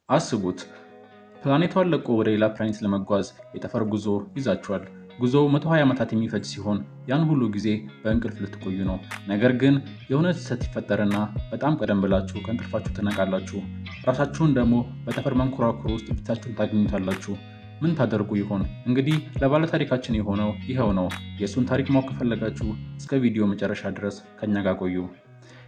አስቡት፣ ፕላኔቷን ለቆ ወደ ሌላ ፕላኔት ለመጓዝ የጠፈር ጉዞ ይዛችኋል። ጉዞው 120 ዓመታት የሚፈጅ ሲሆን ያን ሁሉ ጊዜ በእንቅልፍ ልትቆዩ ነው። ነገር ግን የሆነ ስህተት ይፈጠርና በጣም ቀደም ብላችሁ ከእንቅልፋችሁ ትነቃላችሁ። ራሳችሁን ደግሞ በጠፈር መንኮራኩር ውስጥ ብቻችሁን ታገኙታላችሁ። ምን ታደርጉ ይሆን? እንግዲህ ለባለ ታሪካችን የሆነው ይኸው ነው። የእሱን ታሪክ ማወቅ ከፈለጋችሁ እስከ ቪዲዮ መጨረሻ ድረስ ከኛ ጋር ቆዩ።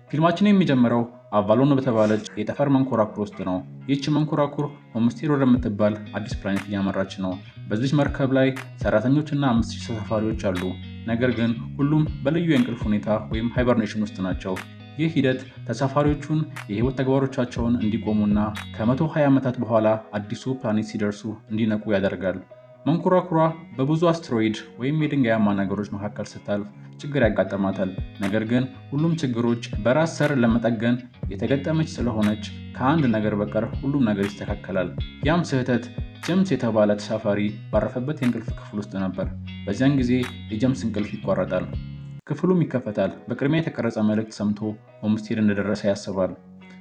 ፊልማችን የሚጀምረው አቫሎን በተባለች የጠፈር መንኮራኩር ውስጥ ነው። ይህች መንኮራኩር ሆምስቴድ ወደምትባል አዲስ ፕላኔት እያመራች ነው። በዚች መርከብ ላይ ሰራተኞችና 5000 ተሳፋሪዎች አሉ። ነገር ግን ሁሉም በልዩ የእንቅልፍ ሁኔታ ወይም hibernation ውስጥ ናቸው። ይህ ሂደት ተሳፋሪዎቹን የህይወት ተግባሮቻቸውን እንዲቆሙና ከ120 ዓመታት በኋላ አዲሱ ፕላኔት ሲደርሱ እንዲነቁ ያደርጋል። መንኮራኩሯ በብዙ አስትሮይድ ወይም የድንጋያማ ነገሮች መካከል ስታልፍ ችግር ያጋጥማታል። ነገር ግን ሁሉም ችግሮች በራስ ሰር ለመጠገን የተገጠመች ስለሆነች ከአንድ ነገር በቀር ሁሉም ነገር ይስተካከላል። ያም ስህተት ጀምስ የተባለ ተሳፋሪ ባረፈበት የእንቅልፍ ክፍል ውስጥ ነበር። በዚያን ጊዜ የጀምስ እንቅልፍ ይቋረጣል። ክፍሉም ይከፈታል። በቅድሚያ የተቀረጸ መልእክት ሰምቶ ሆምስቴድ እንደደረሰ ያስባል።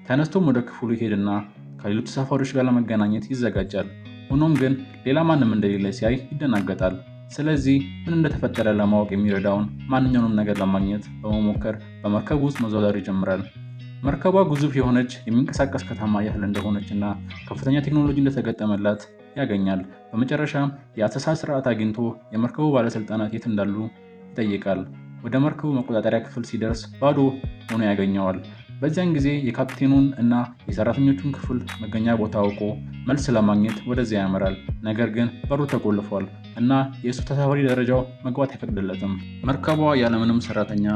ተነስቶም ወደ ክፍሉ ይሄድና ከሌሎች ተሳፋሪዎች ጋር ለመገናኘት ይዘጋጃል። ሆኖም ግን ሌላ ማንም እንደሌለ ሲያይ ይደናገጣል። ስለዚህ ምን እንደተፈጠረ ለማወቅ የሚረዳውን ማንኛውንም ነገር ለማግኘት በመሞከር በመርከብ ውስጥ መዟዟር ይጀምራል። መርከቧ ግዙፍ የሆነች የሚንቀሳቀስ ከተማ ያህል እንደሆነች እና ከፍተኛ ቴክኖሎጂ እንደተገጠመላት ያገኛል። በመጨረሻም የአሰሳ ስርዓት አግኝቶ የመርከቡ ባለስልጣናት የት እንዳሉ ይጠይቃል። ወደ መርከቡ መቆጣጠሪያ ክፍል ሲደርስ ባዶ ሆኖ ያገኘዋል። በዚያን ጊዜ የካፕቴኑን እና የሰራተኞቹን ክፍል መገኛ ቦታ አውቆ መልስ ለማግኘት ወደዚያ ያመራል። ነገር ግን በሩ ተቆልፏል እና የእሱ ተሳፋሪ ደረጃው መግባት አይፈቅድለትም። መርከቧ ያለምንም ሰራተኛ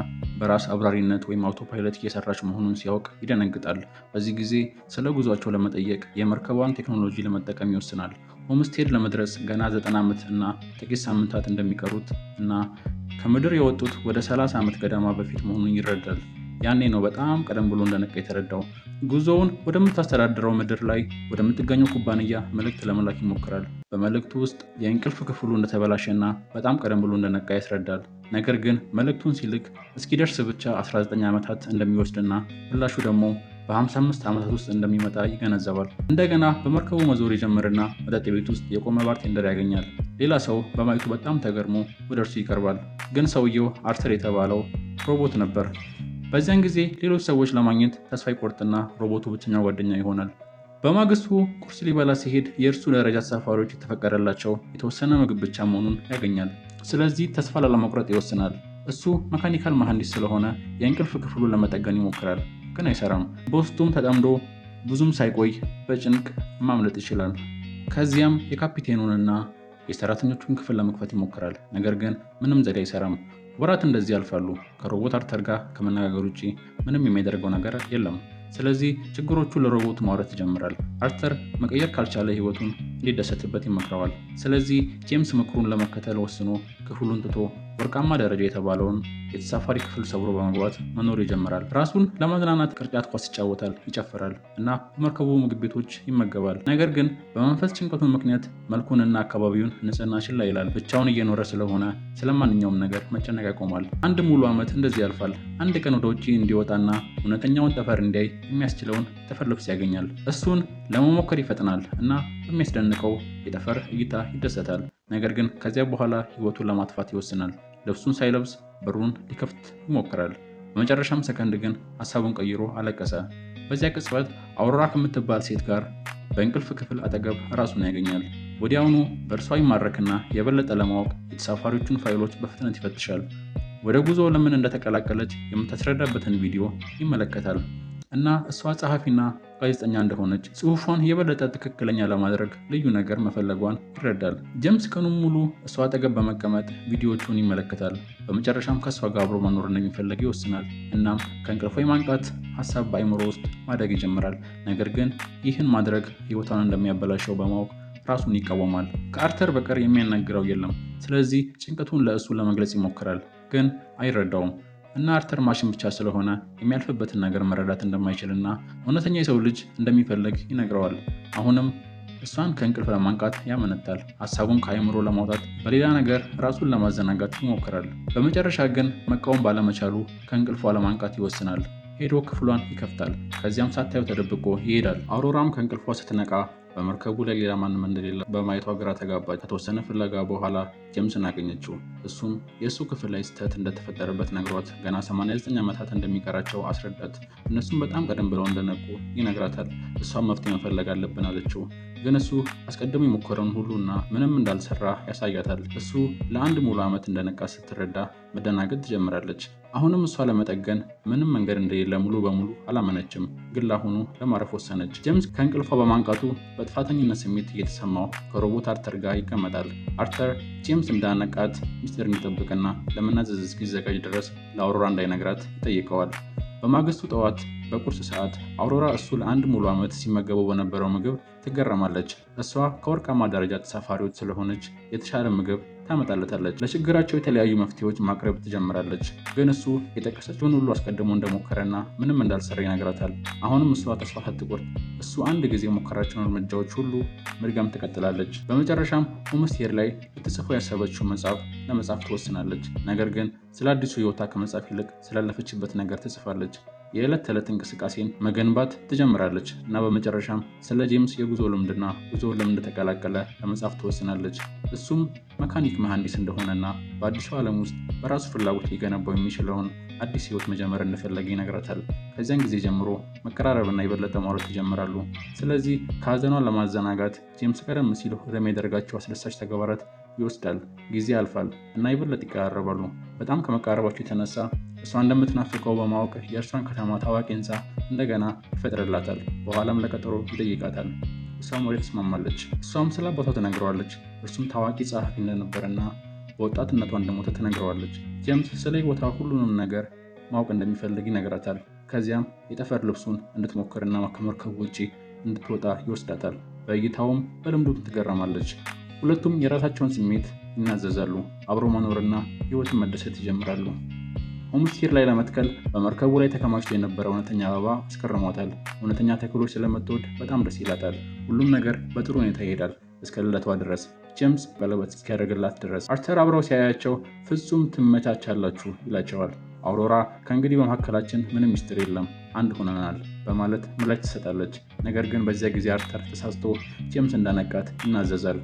በራስ አብራሪነት ወይም autopilot እየሰራች መሆኑን ሲያውቅ ይደነግጣል። በዚህ ጊዜ ስለ ጉዟቸው ለመጠየቅ የመርከቧን ቴክኖሎጂ ለመጠቀም ይወስናል። ሆምስቴድ ለመድረስ ገና 90 ዓመት እና ጥቂት ሳምንታት እንደሚቀሩት እና ከምድር የወጡት ወደ 30 ዓመት ገደማ በፊት መሆኑን ይረዳል። ያኔ ነው በጣም ቀደም ብሎ እንደነቃ የተረዳው። ጉዞውን ወደምታስተዳድረው ምድር ላይ ወደምትገኘው ኩባንያ መልእክት ለመላክ ይሞክራል። በመልእክቱ ውስጥ የእንቅልፍ ክፍሉ እንደተበላሸና በጣም ቀደም ብሎ እንደነቃ ያስረዳል። ነገር ግን መልእክቱን ሲልክ እስኪደርስ ብቻ 19 ዓመታት እንደሚወስድና ምላሹ ደግሞ በ55 ዓመታት ውስጥ እንደሚመጣ ይገነዘባል። እንደገና በመርከቡ መዞር ይጀምርና መጠጥ ቤት ውስጥ የቆመ bartender ያገኛል። ሌላ ሰው በማየቱ በጣም ተገርሞ ወደ እርሱ ይቀርባል። ግን ሰውየው አርተር የተባለው ሮቦት ነበር። በዚያን ጊዜ ሌሎች ሰዎች ለማግኘት ተስፋ ይቆርጥና ሮቦቱ ብቸኛው ጓደኛ ይሆናል። በማግስቱ ቁርስ ሊበላ ሲሄድ የእርሱ ደረጃ ተሳፋሪዎች የተፈቀደላቸው የተወሰነ ምግብ ብቻ መሆኑን ያገኛል። ስለዚህ ተስፋ ላለመቁረጥ ይወስናል። እሱ mechanical መሐንዲስ ስለሆነ የእንቅልፍ ክፍሉን ለመጠገን ይሞክራል፣ ግን አይሰራም። በውስጡም ተጠምዶ ብዙም ሳይቆይ በጭንቅ ማምለጥ ይችላል። ከዚያም የካፒቴኑንና የሰራተኞቹን ክፍል ለመክፈት ይሞክራል። ነገር ግን ምንም ዘዴ አይሰራም። ወራት እንደዚህ ያልፋሉ። ከሮቦት አርተር ጋር ከመነጋገር ውጪ ምንም የሚያደርገው ነገር የለም። ስለዚህ ችግሮቹን ለሮቦቱ ማውራት ይጀምራል። አርተር መቀየር ካልቻለ ሕይወቱን እንዲደሰትበት ይመክረዋል። ስለዚህ ጄምስ ምክሩን ለመከተል ወስኖ ክፍሉን ትቶ ወርቃማ ደረጃ የተባለውን የተሳፋሪ ክፍል ሰብሮ በመግባት መኖር ይጀምራል። ራሱን ለማዝናናት ቅርጫት ኳስ ይጫወታል፣ ይጨፍራል እና በመርከቡ ምግብ ቤቶች ይመገባል። ነገር ግን በመንፈስ ጭንቀቱ ምክንያት መልኩንና አካባቢውን ንጽህና ችላ ይላል። ብቻውን እየኖረ ስለሆነ ስለማንኛውም ነገር መጨነቅ ያቆማል። አንድ ሙሉ ዓመት እንደዚህ ያልፋል። አንድ ቀን ወደ ውጭ እንዲወጣና እውነተኛውን ጠፈር እንዲያይ የሚያስችለውን የጠፈር ልብስ ያገኛል። እሱን ለመሞከር ይፈጥናል እና በሚያስደንቀው የጠፈር እይታ ይደሰታል። ነገር ግን ከዚያ በኋላ ሕይወቱን ለማጥፋት ይወስናል። ልብሱን ሳይለብስ በሩን ሊከፍት ይሞክራል። በመጨረሻም ሰከንድ ግን ሀሳቡን ቀይሮ አለቀሰ። በዚያ ቅጽበት አውሮራ ከምትባል ሴት ጋር በእንቅልፍ ክፍል አጠገብ ራሱን ያገኛል። ወዲያውኑ በእርሷ ይማረክና የበለጠ ለማወቅ የተሳፋሪዎቹን ፋይሎች በፍጥነት ይፈትሻል። ወደ ጉዞ ለምን እንደተቀላቀለች የምታስረዳበትን ቪዲዮ ይመለከታል እና እሷ ጸሐፊና ጋዜጠኛ እንደሆነች ጽሑፏን የበለጠ ትክክለኛ ለማድረግ ልዩ ነገር መፈለጓን ይረዳል። ጄምስ ቀኑን ሙሉ እሷ አጠገብ በመቀመጥ ቪዲዮዎቹን ይመለከታል። በመጨረሻም ከእሷ ጋር አብሮ መኖር እንደሚፈልግ ይወስናል። እናም ከእንቅልፏ የማንቃት ሀሳብ በአእምሮ ውስጥ ማደግ ይጀምራል። ነገር ግን ይህን ማድረግ ሕይወቷን እንደሚያበላሸው በማወቅ ራሱን ይቃወማል። ከአርተር በቀር የሚያናግረው የለም። ስለዚህ ጭንቀቱን ለእሱ ለመግለጽ ይሞክራል፣ ግን አይረዳውም። እና አርተር ማሽን ብቻ ስለሆነ የሚያልፍበትን ነገር መረዳት እንደማይችልና እውነተኛ የሰው ልጅ እንደሚፈልግ ይነግረዋል። አሁንም እሷን ከእንቅልፍ ለማንቃት ያመነታል። ሀሳቡን ከአእምሮ ለማውጣት በሌላ ነገር ራሱን ለማዘናጋት ይሞክራል። በመጨረሻ ግን መቃወም ባለመቻሉ ከእንቅልፏ ለማንቃት ይወስናል። ሄዶ ክፍሏን ይከፍታል። ከዚያም ሳታየው ተደብቆ ይሄዳል። አውሮራም ከእንቅልፏ ስትነቃ በመርከቡ ላይ ሌላ ማንም እንደሌለ በማየቷ ግራ ተጋባች። ከተወሰነ ፍለጋ በኋላ ጄምስን አገኘችው። እሱም የእሱ ክፍል ላይ ስህተት እንደተፈጠረበት ነግሯት ገና 89 ዓመታት እንደሚቀራቸው አስረዳት። እነሱም በጣም ቀደም ብለው እንደነቁ ይነግራታል። እሷም መፍትሄ መፈለግ አለብን አለችው። ግን እሱ አስቀድሞ የሞከረውን ሁሉና ምንም እንዳልሰራ ያሳያታል። እሱ ለአንድ ሙሉ ዓመት እንደነቃ ስትረዳ መደናገጥ ትጀምራለች። አሁንም እሷ ለመጠገን ምንም መንገድ እንደሌለ ሙሉ በሙሉ አላመነችም። ግን ለአሁኑ ለማረፍ ወሰነች። ጄምስ ከእንቅልፏ በማንቃቱ በጥፋተኝነት ስሜት እየተሰማው ከሮቦት አርተር ጋር ይቀመጣል። አርተር ጄምስ እንዳነቃት ሚስጥር እንዲጠብቅና ለመናዘዝ እስኪዘጋጅ ድረስ ለአውሮራ እንዳይነግራት ይጠይቀዋል። በማግስቱ ጠዋት በቁርስ ሰዓት አውሮራ እሱ ለአንድ ሙሉ ዓመት ሲመገበው በነበረው ምግብ ትገረማለች። እሷ ከወርቃማ ደረጃ ተሳፋሪዎች ስለሆነች የተሻለ ምግብ ታመጣለታለች። ለችግራቸው የተለያዩ መፍትሄዎች ማቅረብ ትጀምራለች። ግን እሱ የጠቀሰችውን ሁሉ አስቀድሞ እንደሞከረና ምንም እንዳልሰራ ይነግራታል። አሁንም እሷ ተስፋ ሳትቆርጥ እሱ አንድ ጊዜ የሞከራቸውን እርምጃዎች ሁሉ መድገም ትቀጥላለች። በመጨረሻም ሆምስቴድ ላይ ልትጽፈው ያሰበችው መጽሐፍ ለመጻፍ ትወስናለች። ነገር ግን ስለ አዲሱ ሕይወቷ ከመጻፍ ይልቅ ስላለፈችበት ነገር ትጽፋለች። የዕለት ተዕለት እንቅስቃሴን መገንባት ትጀምራለች እና በመጨረሻም ስለ ጄምስ የጉዞ ልምድና ጉዞውን ለምን እንደተቀላቀለ ለመጻፍ ትወስናለች። እሱም መካኒክ መሐንዲስ እንደሆነና በአዲሱ ዓለም ውስጥ በራሱ ፍላጎት ሊገነባው የሚችለውን አዲስ ሕይወት መጀመር እንደፈለገ ይነግራታል። ከዚያን ጊዜ ጀምሮ መቀራረብና የበለጠ ማውራት ይጀምራሉ። ስለዚህ ከሀዘኗ ለማዘናጋት ጄምስ ቀደም ሲል ወደሚያደርጋቸው አስደሳች ተግባራት ይወስዳል። ጊዜ ያልፋል እና የበለጠ ይቀራረባሉ። በጣም ከመቃረባቸው የተነሳ እሷ እንደምትናፍቀው በማወቅ የእርሷን ከተማ ታዋቂ ሕንፃ እንደገና ይፈጥርላታል። በኋላም ለቀጠሮ ይጠይቃታል። እሷም ወደ ትስማማለች። እሷም ስለ አባቷ ትነግረዋለች። እርሱም ታዋቂ ጸሐፊ እንደነበረና በወጣትነቷ እንደሞተ ትነግረዋለች። ጄምስ ስለ ሕይወቷ ሁሉንም ነገር ማወቅ እንደሚፈልግ ይነግራታል። ከዚያም የጠፈር ልብሱን እንድትሞክርና ከመርከቡ ውጪ እንድትወጣ ይወስዳታል። በእይታውም በልምዱ ትገረማለች። ሁለቱም የራሳቸውን ስሜት ይናዘዛሉ። አብሮ መኖርና ሕይወትን መደሰት ይጀምራሉ። ሆምስቴድ ላይ ለመትከል በመርከቡ ላይ ተከማችቶ የነበረ እውነተኛ አበባ አስገርሟታል። እውነተኛ ተክሎች ስለምትወድ በጣም ደስ ይላታል። ሁሉም ነገር በጥሩ ሁኔታ ይሄዳል እስከ ልደቷ ድረስ፣ ጄምስ ቀለበት እስኪያደርግላት ድረስ። አርተር አብረው ሲያያቸው ፍጹም ትመቻቻላችሁ ይላቸዋል። አውሮራ ከእንግዲህ በመካከላችን ምንም ሚስጥር የለም፣ አንድ ሆነናል በማለት ምላሽ ትሰጣለች። ነገር ግን በዚያ ጊዜ አርተር ተሳስቶ ጄምስ እንዳነቃት ይናዘዛል።